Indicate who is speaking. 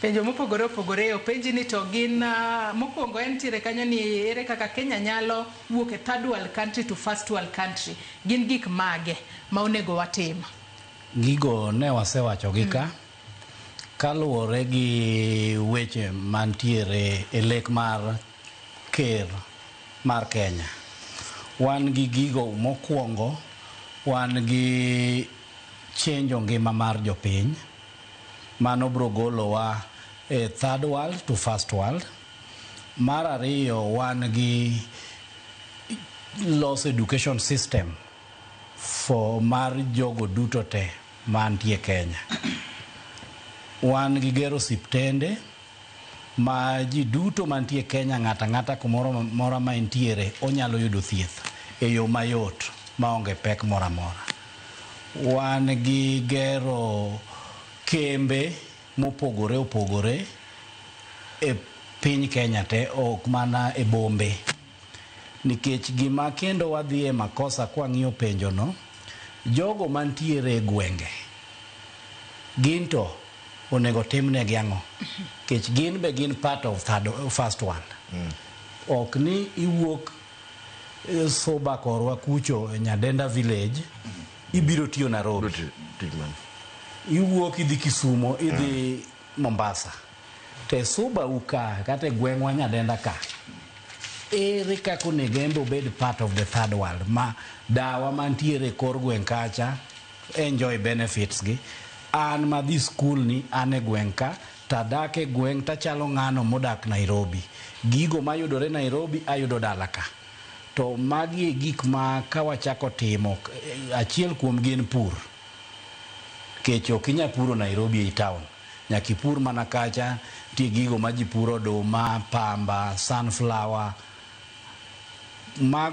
Speaker 1: Penjo mopogore opogore openji ni to gin mokwongo en tiere kanyo ni ere kaka Kenya nyalo wuok e third world country to first world country. Gin gik mage ma onego watim?
Speaker 2: Gigo ne wasewacho gi ka kaluwore gi weche mantiere e lek mar ker mar Kenya. Wan gi gigo mokwongo, wan gi chenjo ngima mar jopiny. Mano biro golowa e third world to first world. Mar ariyo, wan gi loso education system for mar jogo duto te mantie Kenya. Wan gi gero osiptende ma ji duto mantie Kenya, ng'ato ang'ata kumoro mora ma entiere onyalo yudo thieth e yo mayot maonge pek moro amora. Wan gi gero kembe mopogore opogore e piny Kenya te, ok mana e bombe. Nikech gima kendo wadhi e makosa kwang'iyo penjo no, jogo mantiere e gwenge gin to onego timnegi ang'o? Nikech gin be gin part of third, first world. Ok ni iwuok Suba korwa kucho e Nyadenda village ibiro tiyo Nairobi.
Speaker 3: Tich man.
Speaker 2: Iwuok idhi Kisumo, idhi Mombasa. To e Suba u ka kata e gweng'wa Nyadenda ka, ere kaka onego en be obed part of the third world ma dawa mantiere e kor gweng' kacha enjoy benefits gi? An madhi skul ni an e gweng' ka tadak e gweng' tachalo ng'ano modak Nairobi. Gigo mayudore Nairobi ayudo dala ka. To magi e gik ma ka wachako timo, achiel kuom gi en pur. Nikech ok inyal puro Nairobi ei town. Nyaka ipur mana kacha, nitie gigo ma ji puro: oduma, pamba, sunflower. Mago.